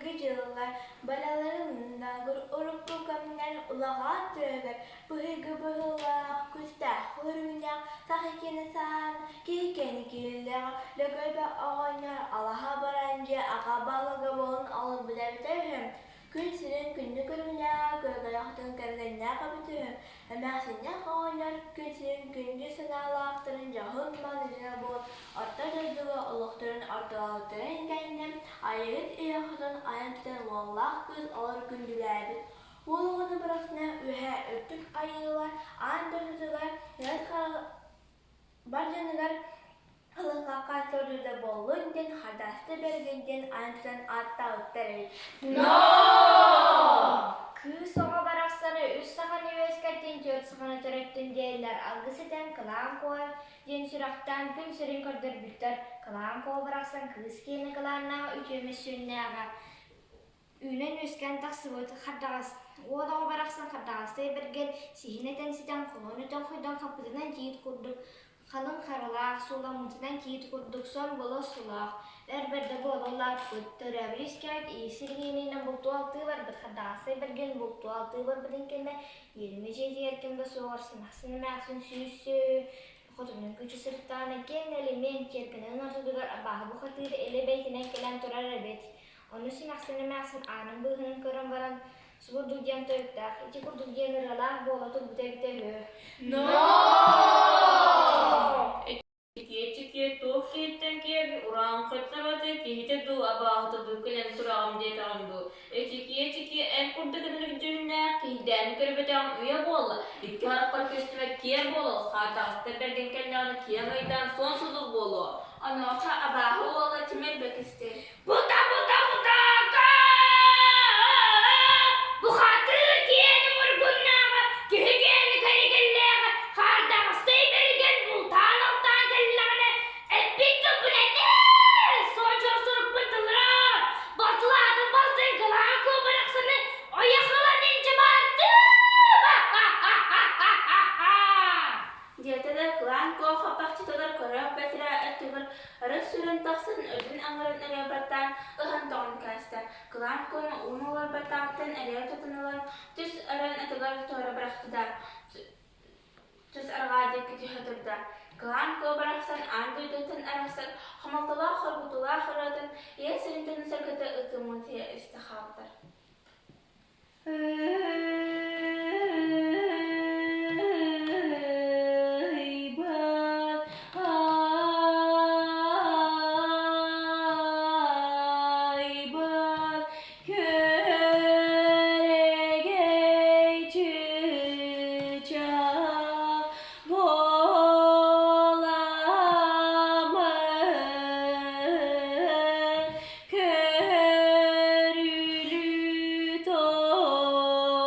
Былыргы дьыллар барыларыннааҕар урукку кэмнэр улаҕаа тыаһыгар быһыйгы быһыылаах, күүстээх хөрүннээх саха киэнэ саһаан, киһи киэнэ киһилээх Лөгөйбө оҕонньор алаһа баран дьиэ аҕа баһылыга буолан олорбута эбитэ үһү. Күн сирин күндү көрүҥнээҕэ, күөгэлэхтэн кэргэннээх эбитэ үһү. Эмээхсиннээх оҕонньор күн сирин күндү санаалаахтарын дьоһун маанытына буол орто дойдуга олохторун ортолообуттарын кэннэ Айыыһыт ийэ хотун айан тутан уоллаах кыыс олор күндүлээбит. Уол оҕону бырахсына үөһээ үрдүк айыылар аан дойдутугар бар дьонугар Ылыҥхахха сордуута буоллун диэн Хардаасты Бэргэн диэн айан тутан ааттаабыттар эбит. Кыыс оҕо барахсаны үс саханы үөскэттин, түөрт саханы төрөттүн диэллэр алгыс этэн Кылаан Куо диэн сүрэхтээн күн сирин көрдөрбүттэр. Кылаан Куо барахсан кыыс киэнэ кылааннаах үтүө мөссүөннээҕэ Үүнэн-үөскээн тахсыбыт хардаҕас уол оҕо барахсан хардаҕастай бэргэн, сиһин этэн ситэн, холуон өтөн хойдон хаппытынан тиит курдук, халыҥ харалаах, сууламмытынан тиит курдук сон болос сулаах, эр бэрдэ буола улааппыт, төрөөбүт үөскээбит ийэ сиргиэнинэн бултуу-алтыы барбыт хардаҕастай бэргэн бултуу-алтыы барбытын кэннэ иэримэ дьиэтигэр ким да суоҕар сымахсын эмээхсин сүүс сүөһү хотунун күчү сырыттаҕына киэҥ нэлимиэн тиэргэнин ортотугар абааһы бухатыыр илэ бэйэтинэн кэлэн турар эбит. Ону симэхсин эмээхсин аанын быыһынан көрөн баран, субурдук диэн тойуктаах, ити курдук диэн ырыалаах буола турбута эбитэ үһү. Чикиэ-чикиэ туох киһиттэн киэр урааҥхай табата киһитэ дуу, абааһыта дуу кэлэн тураҕым диэтэҕим дуу. Эчикиэ-чикиэ эн курдук ынырык дьүһүннээх киһийдээни көрбөтөҕүм үйэ буолла. Икки харахпар көстүбэт киэр буолуо, хаатаҕастар бэргэн кэллэҕинэ киэҥ ыйдаан суон содул буолуо. Онуоха абааһы уола Тимир бөкүстэр. Бута бута бутака! Бухатыыр киэни мургуннааҕа, киһи киэни кэригиллээҕэ, хардаҕастай бэргэн бултаан-алтаан кэллэҕинэ, эппит тылбын этээ, сочо сурукпун тылыраа, батылаатын балтын кылаан куобарахсаны ойох ылан илдьэ бардым! Диэтэ да кылаан куо хаппахчытыгар көрөөх бэтэрээ өттүгэр өрө сүүрэн тахсан өтүн аҥарын эрэ баттаан ыһан-тоҕон кээстэ. Кылаан куону уун олорбатаҕыттан эрийэ тутан ылан түс өрөн атыгар туора бырахта да, түс арҕаа диэки түһэ турда. Кылаан куо барахсан аан дойдуттан арахсан хомолтолоох-хоргутуулаах ырыатын ийэ сирин дьонун сэргэтэ ытыммытыйа истэ хаалбыттар. Ыйбыт айбыт күөрэгэй чыычаах буоламмын көрүлүү тоойон.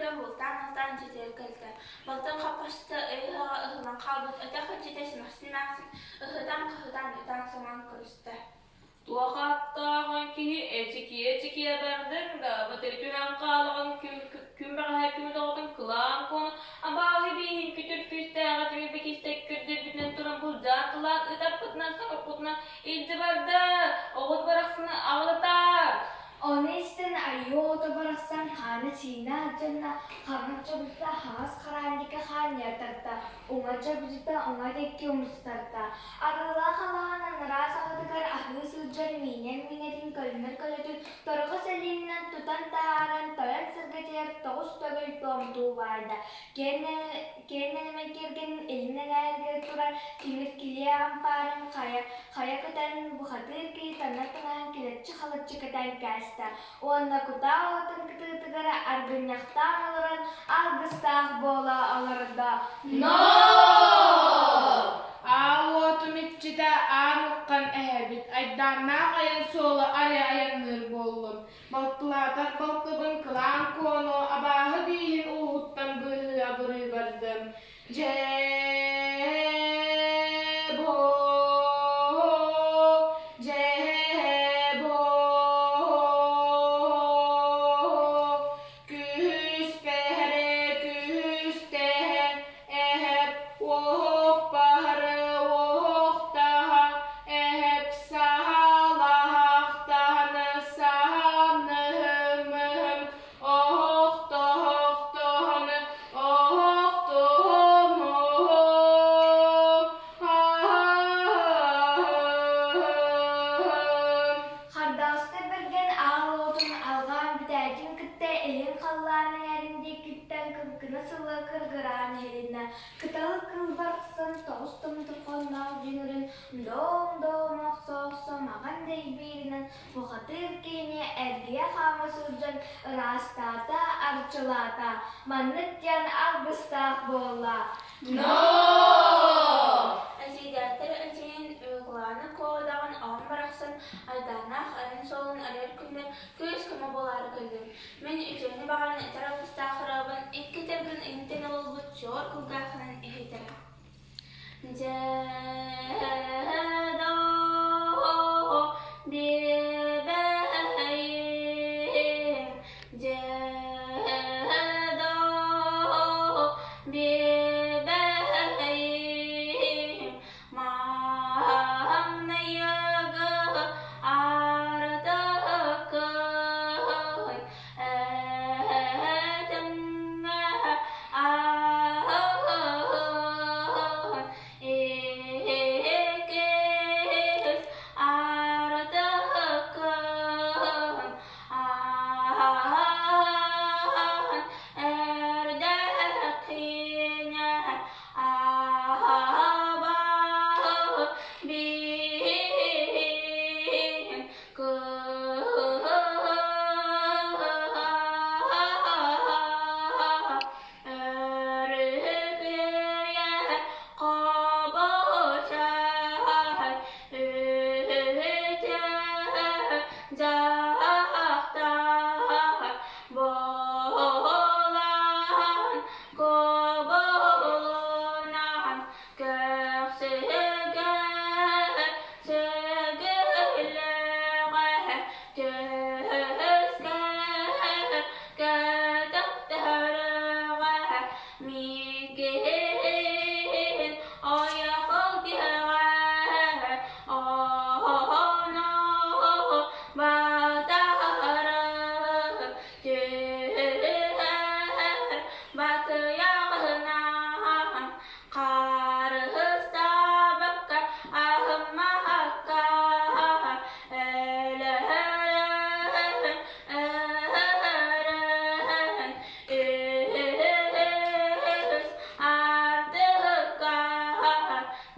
туран бултаан-алтаан дьиэтигэр кэллэ. Балтын хаппашта ыйыһаҕа ыһыллан хаалбыт өтөх иччитэ симэхсин эмээхсин ыһытан-хаһытаан ытаан-соҥоон көрүстэ. Туох ааттааҕын киһи эчикийэ-эчикийэ бардыҥ да, батары түһэн хаалаҕын күн бэҕэһээ күн оҕотун кылаан куону абааһы бииһин күтүр күүстээҕэ тимирбикистэ көрдөрбүтүнэн туран былдьаан тылаан ытаппытынан сокоппутунан илдьэ барда, оҕот барахсаны аҕалатаар. Ону истэн айыы оҕото барахсан хаана-сиинэ алдьанна, хаҥас чобута хаҥас хараанньыкка хаанньыйа тарта, уҥа чобута уҥа диэки умсутарта. Арыылаах алаһан анараа саҕатыгар аһыы сылдьар миинэр миҥэтин көлүнэр көлөтүн торҕо сэлииннэн тутан таһааран тойон сэргэтигэр тоҕус төгүл туомтуу баайда. Киэн нэлэмэн киэргэнин илин эҥээригэр турар тимир килиэ ампаарын хайа, хайа көтөн бухатыыр киһи таҥнар таҥаһын килэччи-халыччы кэтэн кээстэ уонна кутаа уотун кытыытыгар аргынньахтаан олорон алгыстаах буола олордо. Но! Аал уотум иччитэ аан уххан эһэбит, айдааннаах айан суола арыйа айанныыр буоллун. Балтылаатар балтыбын кылаан куону абааһы бииһин ууһуттан быыһыы абырыы бардым. Дьээ боо, дьээ боо, күспэһэрэ күстэһэ, эһэп уоһукпаһары уоһуктаһа, эһэп саһалаһахтаһаны саһаныһымыһым, Оһох-тоһох-тоһону, оһох-тоһом-оһом, ха-ха-ха-ха. Хардаҕастай Бэргэн аал уотун алҕаан бүтээтин кытта илин халлаан эҥээрин диэкиттэн кыҥкына сыла кыргыраан иһилиннэ. Кыталык кыыл барахсан тоҕус томторҕонноох дьүҥүрүн доом-доом охсо-охсо маҕан дэйбииринэн Бухатыыр киһини эргийэ хаама сылдьан ыраастаата, арчылаата, маннык диэн алгыстаах буолла. Но! Эдьиийдээхтэр эдьиийин Уйгулаана Куодаҕын оҕом барахсан айдааннаах айан суолун арыйар күннэр күүс-көмө буолаары кэллим. Мин үтүөнү баҕаран этэр алгыстаах ырыабын икки тылгын иһинтэн ылылбыт чуор кулгаахынан иһитэрэ. Дьэ, доо, диэбэйим, дьэ, доо, диэбэйим, маҥнайгы ардыккын этэҥҥэ иккис ардыккын ааһан эрдэххинэ аһаба биһин Өрүкүйэ хобочай үтүө дьахтар буолан кобулунан Көхсүгэ сүгүллэҕэ түһүскэ көтөхтөрөҕө миигин ойохол тиһэҕэ ону батары түһэр батыйаҕынан Харыһыстаабакка, аһыммакка, өлөһөрөн, өһөрөн, үһүс ардыкка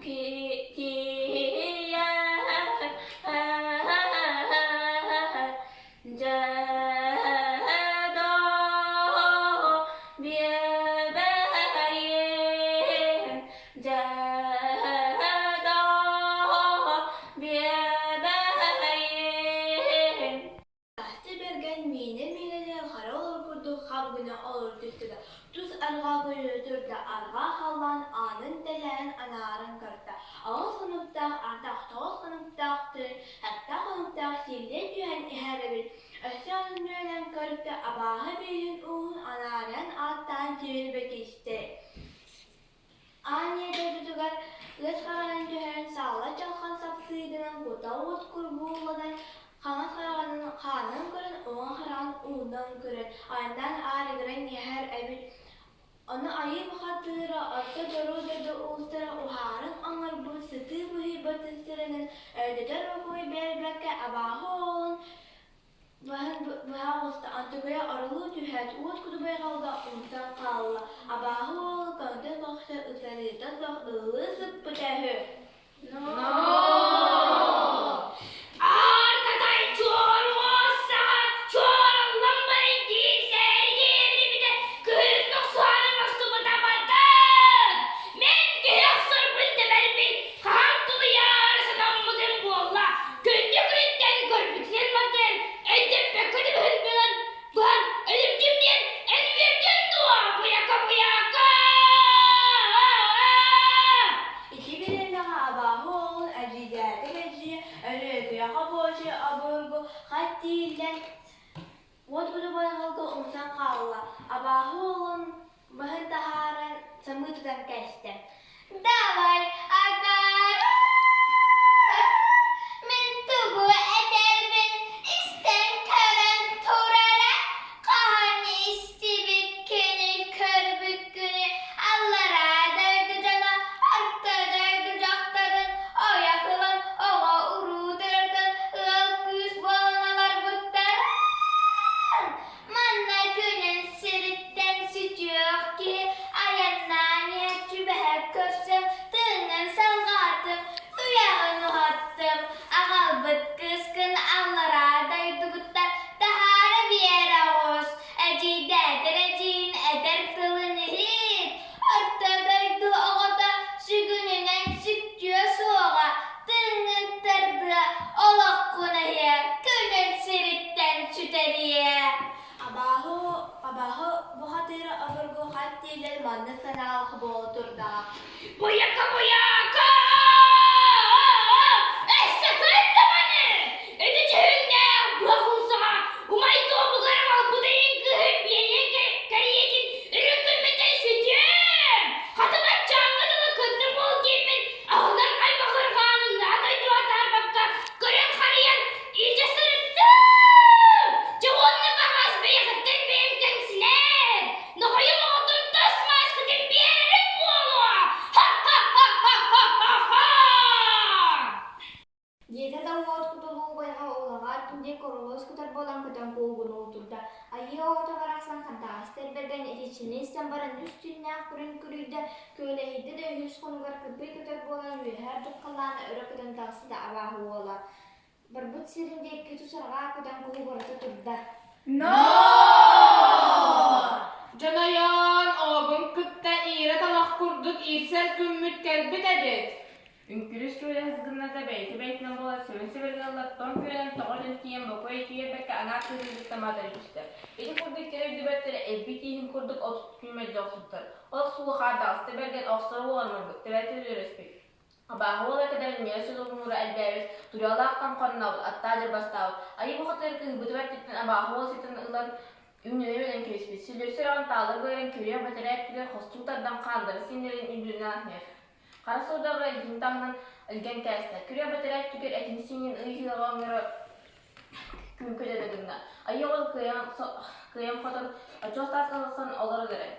тиийэр. Дьэ, доо, биэбэйим. Байҕал көтө турда, арҕаа халлаан аанын тэлээн анааран көрдө. Аҕыс хонуктаах атах, тоҕус хонуктаах тыл, сэттэ хонуктаах сиэллэ түһэн иһэр эбит. Өссө өннүөнэн көрдө, абааһы бииһин ууһун анаарыйан ааттаан тиэрбэ истэ. Аан ийэ дойдутугар ыас хараҕынан түһэрэн саала дьалхан сапсыйданан кута уот курбууланан хаҥас хараҕынан хаанын көрөн, уҥа хараҕын уунан көрөн, айаннаан аарыгыран иһэр эбит. Ону айыы бухатыыра орто дьоруо дойду уустара уһаарын оҥорбут сытыы быһый сиринэн өйдөтөр бокуой биэрбэккэ абааһы оҕолун Баһын быһа оҕуста, антыкыйа орулуу түһээт, уот куту байҕалга умсан хаалла, абааһы уолу көҥдөй көхсө ытарыыта суох ыллыы сыппыта үһү. Аар-татай чуоруос саҕа чуораллан баран киирсээри диэбитэ кыһын охсуһан оҥостубута бардын! Мин киһи охсорбун тэбэрбин хаһан тулуйаары сатаммытым буолла Күндү күнүттэн көрбүтүнэн мантан өйдөппөккө да быһын булан быһан өлүрдүм диэн эн үөрдүҥ дуо, буйака-буйака? Ити бириэмэҕэ абааһы уолун эдьиийдээтик эдьиийэ Өрүөкүйэҕэ буочуй обургу хат тииллэн уот куту байҕалга умсан хаалла. Абааһы уолун быһын таһааран самыы тутан кээстэ. Давай, акаары! Мин тугу этэрбин истэн көрөн турара, хаһан истибиккиний, көрбүккүнүй, аллараа дойду дьоно, орто дойду дьахтарын ойох ылан, оҕо-уруу төрөтөн, ыал-күүс буолан олорбуттарын! Манна күнүн сириттэн сүтүөх киһи айаннаан иһэр түбэһэ көрсөн тыынын салҕаатым, үйэҕин уһаттым, аҕалбыт кыыскын аллараа дойдугуттан таһаара биэрэ оҕус, эдьиийдээтэр эдьиийин этэр тылын иһит, орто дойду оҕото сүгүнүнэн сүктүө суоҕа, тыыҥҥын тардыа, олоххун эһиэ, күнүн сириттэн сүтэриэ. Абааһы абааһы бухатыыра обургу хат дииллэр маннык санаалаах буола турдаҕа. Буйака, буйака! Өссө көр даҕаны! Ити дьүһүннээх быһах умай туомугар аҕалбыт ыйын кыыһын биэриэн кэриэтин үрүҥ күммүттэн сүтүөм! Хата баччааҥҥа дылы кынным уол диэммин аһынан аймаҕырҕаан ыҥаа дойду атаарбакка көрөн-харайан илдьэ сырыттым! Дьэ уонна баҕас бэйэҕиттэн бэйэм кэмсинээр! Нохойум оҕотун тас мааскытын биэрэрим буолуо! Ха-ха-ха-ха-ха-ха! Диэтэ да уот кутулуу байҕал улаҕа диэн королуос кутар буолан көтөн куугунуу турда. Айыы оҕото барахсан хантаҕас тэрбэргэн итиччини истэн баран үс түүннээх күрүн күрүйдэ, күөлэһийдэ да үһүс хонугар кырбый көтөр буолан үөһэ ордук халлаана өрө көтөн таҕыста абааһы уола. Барбыт сирин диэки тус арҕаа көтөн куһугурата турда. Но! Дьонойоон оҕобун кытта иирэ талах курдук иирсэр күммүт кэлбит эбит. Үҥкүрүс күөлэһис гынната бэйэтэ бэйэтинэн буолар сүрүн сибиргэллэр тоҥ күрэнэн тоҕо өлөн тиийэн бокуой тиийэрбэккэ аҥаар кырыыһыттан маатары түстэ. Ити курдук кэрэ өйдөбөттөрө элбии тииһин курдук 30 күн мэлдьи охсуттар. Ол суу хаардаҕаста бэргэн охсор уолан тэбэтэ үөрөспүт. Абааһы уола кэдэрин ньыа сулумнуура элбээбит, туруйалаахтан хоннообут, аттаа дьарбастаабыт. Айыы бухатыыр кыыһырбыта бэртиттэн абааһы уол ситэн ылан үүннэрэн кэбиспит. Сүлүрсэр аҕын таалар быарын күрүөх бэтэрээ өттүгэр хостуу тардан хаандары сиэннэрин үрдүнэн аһыыр. Хара сылдьарга илиитин таһынан илгэн кээстэ. Күрүө бэтэрээ өттүгэр этин-сиинин ый ыһыаҕа оҥоро күҥкүлэрэ гынна. Айыы оҕол кыайан, кыайан хотон, очуос таас ылсан олорон эрэ.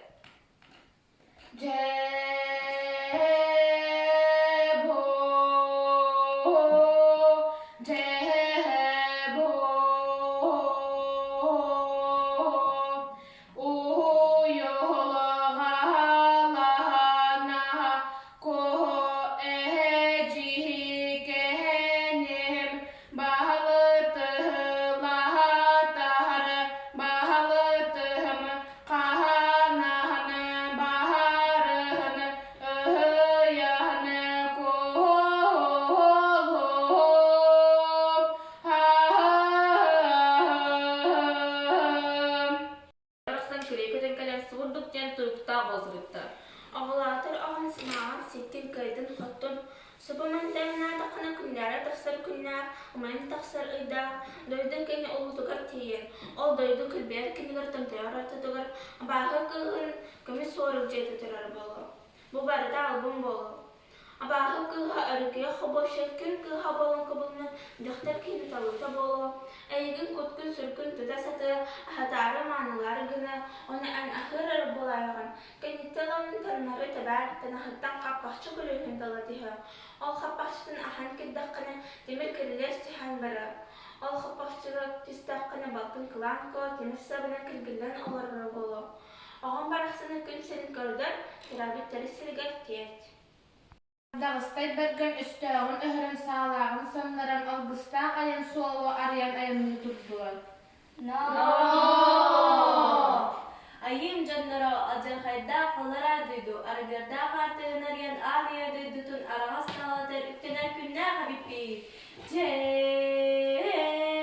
Баһылытыһым хаһанаһаны баһарыһым. диэн туруктаах буола сырытта. Оҕолоотор оҕон сымааҕын ситтин кыайдын-хоттун, субу мантаҥнаатаххына күндээрэ тахсар күннээх, умайан тахсар ыйдаах, дойду кини улуутугар тиийэн, ол дойду килбэйэр кинигэр томтойор ортотугар абааһы кыыһын көмүс суорук дьиэтэ турар буолуо. Бу барыта албын буолуо. Абааһы кыыһа өрүкүйэ хобуочча күн кыыһа буолан кубулунан дьахтар киһини талыыта буолуо, эйигин куткун-сүргүн тута сатыа, аһатаары-маанылаары гына, ону эн аһыыр эрэ буолаайаҕын, кэнниттэн оннун таҥнары тэбээр, танаһыттан хаппахчы күлүүһүн тала түһүө, ол хаппахчытын аһан кирдэххинэ тимир кирилиэс түһэн барыа, ол хаппахчыга түстэххинэ балтын кылаан куо тимир сабынан киргиллэн олороро буолуо. Оҕом барахсаны күн сирин көрдөр, төрөөбүт төрүт сиригэр тиэрт. Даҕыстай Бэргэн өстөөҕүн өһөрөн саалааҕын самнаран алгыстаах айан суолу арыйан айанныы турдулар. Айыым дьонноро алдьархайдаах аллараа дойду арыгыардаах аартыгын арыйан аан ийэ дойдутун араҕас таалатар үктэнэр күннээх эбиппит. Дьэ!